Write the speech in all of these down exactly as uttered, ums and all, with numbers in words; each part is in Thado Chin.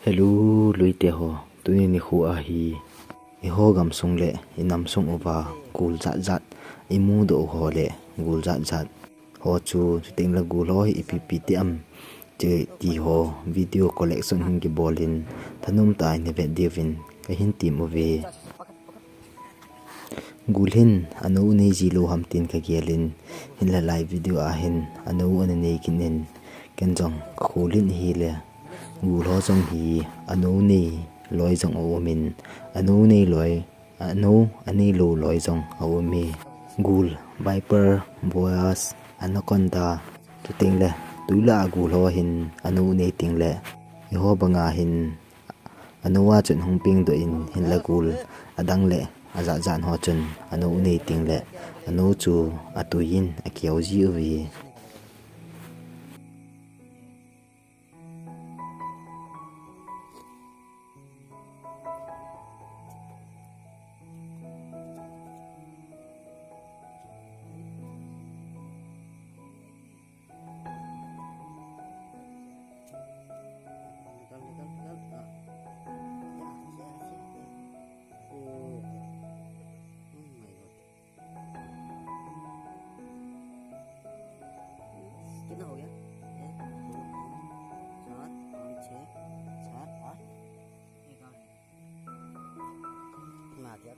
Hello, luite ho, tuni nikho ahi. Eiho gamsung le inamsung uva gul jat jat imudoh u ho le gul jat jat ho chu, chuteng le gul ho hi ipi ipi ti am, che ti ho video collection hin kibol in thanom tah in ivet diuvin kahin tem uve. Gul hin anou nei ji lou ham tin kagel in, hinlah lai video a hin anou ana nei kit in, ken jong kakhol in ahile, gul ho jong hi anou nei loi jong aum in, anou nei loi, anou anei lou loi jong aum e. Gul, viper, boas, anaconda, chuteng le tuilah a gul ho hin anou nei teng le, eiho banga hin anou a chun hung pengdoh in, hinlah gul adang le ajat jat ho chun anou nei teng le anou chu atui in akeo ji uve. निकल, निकल, निकल। हाँ। या, या, या। ओ। Oh my God। कितना हो गया? एक, दो, तीन, चार, पाँच, छः, सात, आठ। एक और। कितना आ गया?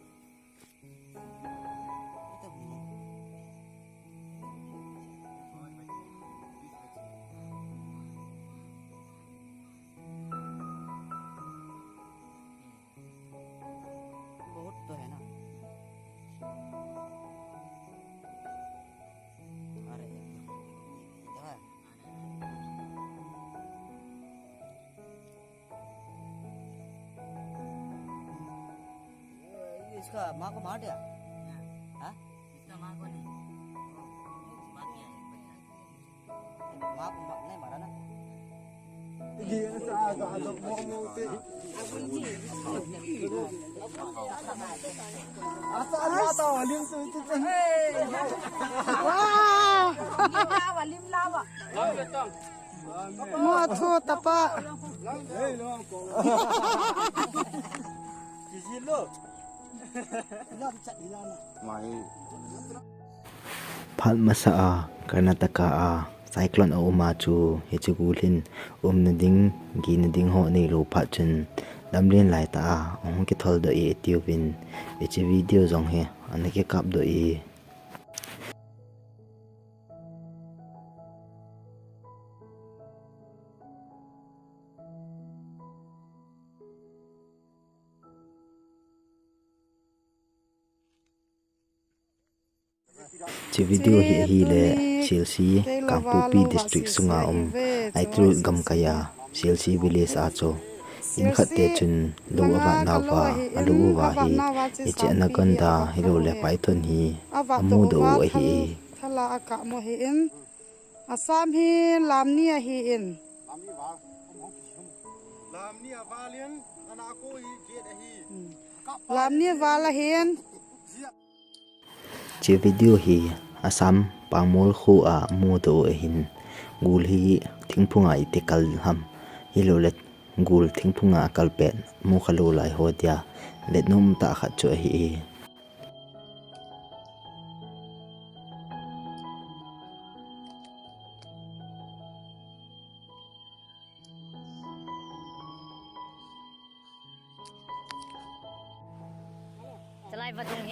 बहुत तो है ना। अरे, इधर। ये इसका माँ को मार दिया? हाँ? इसका माँ को नहीं। मार दिया है। माँ को मा-, नहीं मारा ना। Wow! Mo thu tapa. Phat masa a Karnataka a cyclone a um a chu, hiche gul hin umna ding, gina ding ho neilou phat chun lamlen lai tah a ahung kithol doh e atiuvin, hiche video jong hi ana kikap doh e. Hiche video hi ahile, Silsi, Kangpokpi District sunga um, Aitrut gamkai a, Silsi Village a chu, in khat te chun lou avat nauva, alou uva hi, hiche anaconda hilou le python hi amudoh u ahi e. Thala akah mo hi in, Assam hi lam ni ahi in. Lam ni val ahin. Hiche video hi Assam Pangmol kho a mudoh u ahin, gul hi thingphung a iti kal ham, hilou le gul thingphung a akal pet mukha lou lai ho dia vetnom tah khat chu ahi e.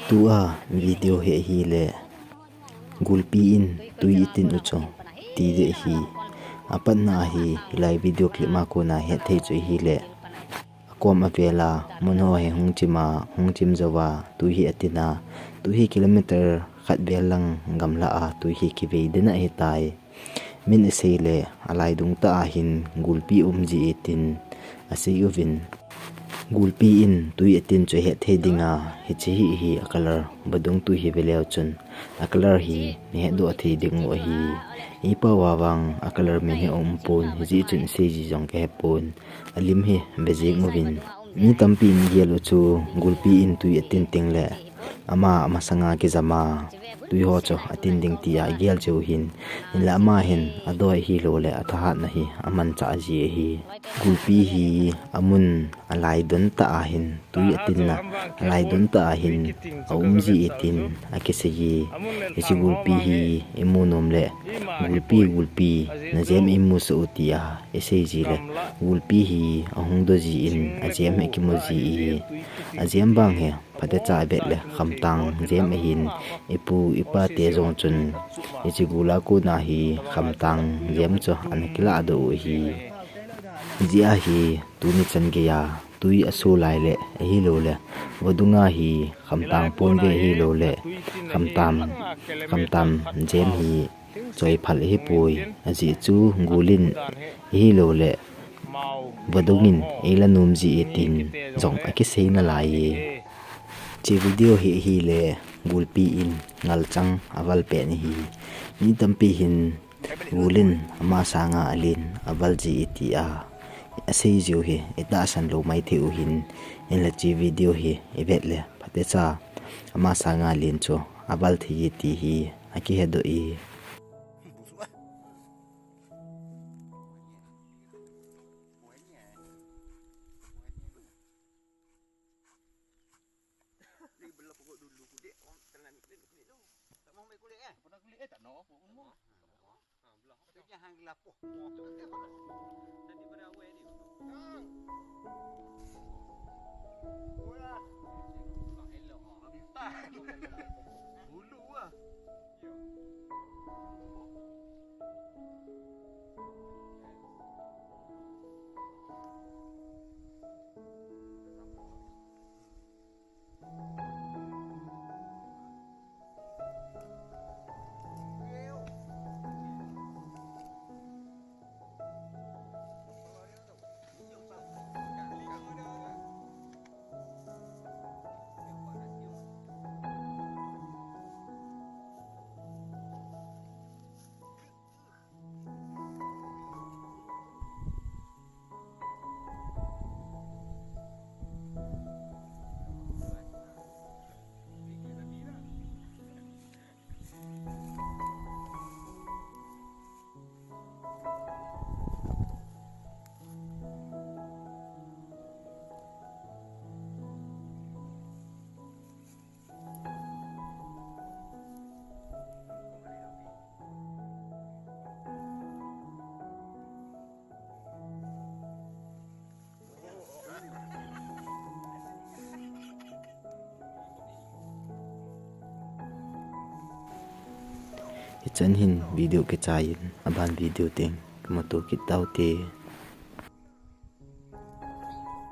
Tua video hi ahile, gulpi in tui itin u chu ti ding ahi. Apatna hi hilai video clip ma kona hetthei chu ahile, akom avel a mun ho hi hung chim a, hung chim jouva tui hi atin a, tui hi kilometer khat vel lang gamla a tui hi kivei den ahitai. Min asei le, alaidung tah a hin gulpi um ji e tin asei uvin. Gulpi in tui atin chu hetthei dinga, hiche hi hi a color, vadung tui hi veleu chun a color hi nahetdoh thei ding u ahi. Ipi vang a color min hi aumpon, hijeh chun asei ji jong kahepon. Alim hi ve jeng uvin. Mi tampi in gel u chu gulpi in tui atin teng le Ama amasanga kijama tui ho chu atin ding tia igel cheu hin, hinla ama hin adoi hilou le athahatna hi amanchah ji ahi. Gulpi hi amun alaidon tah a hin tui atinna alaidon tah a hin aum ji e tin akisei e. Hiche gulpi hi imu nom le gulpi gulpi najem imusah u tia isei ji le gulpi hi ahung do ji in ajem hi akimu ji e. Ajem vang hi phatecha avet le khamtang jem ahin, ipu ipa te jong chun hiche gul a kona hi khamtang jem chu ana kilah doh u ahi. Hijeh a hi tuni chan geiya tui aso lai le ahilou le vadunga hi khamtang pon ve ahilou le khamtam, khamtam jem hi choi phal ahipoi. Ajeh chu gul in ahilou le vadung in eila nom ji e tin jong akisei nalai e. Hiche video hi ahile gulpi in ngalchang aval pen ahi. Mi tampi hin gul in ama sanga alen aval ji e tia asei jiu hi itahsan lou maithei u hin, hinla hiche video hi ivet le phatecha ama sanga alen chu aval thei e ti hi akihedoh e. Hichan hin video kichai in, aban video teng kimuto kit taute.